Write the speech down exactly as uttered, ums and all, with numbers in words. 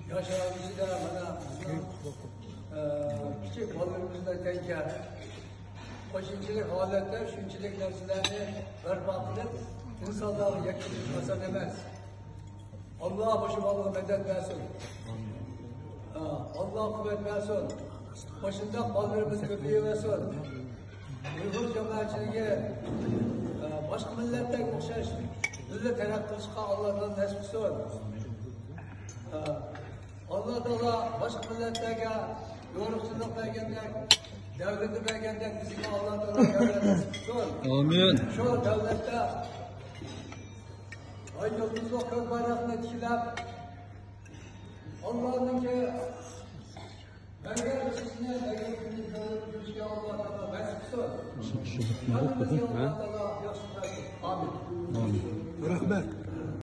ياشلار ئىچىدە مانا بىزنىڭ، ئە، كىچىك بالىلىرىمىزدىن تەڭكەن قوشۇنچىلىق ھالەتتە شۇنچىلىك نەرسىلەرنى بەرپا قىلىپ، ئىنسانلارغا يەتكۈزۈش ئاسان ئەمەس. ئاللا مۇشۇ بالىغا مەدەت بەرسۇن. ئا، ئاللا قۇۋۋەت بەرسۇن. مۇشۇنداق بالىلىرىمىز كۆپىيىۋەرسۇن. ئۇيغۇر جامائەتچىلىكى، ئا، باشقا مىللەتلەرگە ئوخشاش بىللە تەرەققىي قىلىشقا ئاللا تائالا نەسىپ قىلسۇن. ئا، ئاللا تائالا باشقا مىللەتلەرگە يورۇقچىلىق بەرگەندەك، دەۋلىتى بەرگەندەك بىزگە ئاللا تائالا دەۋلەت نەسىپ قىلسۇن. ئامىن. شۇ دەۋلەتتە ئاي يۇلتۇزلۇق كۆك بايراقنى تىكلەپ، ئاللانىڭكى بەرگەن رىزقىنى بەرگەن كۈننى كۆرۈپ يۈرۈشكە ئاللا تائالا نەسىپ قىلسۇن. ھەممىمىزگە ئاللا تائالا ياخشى بەرسۇن. ئامىن. رەھمەت.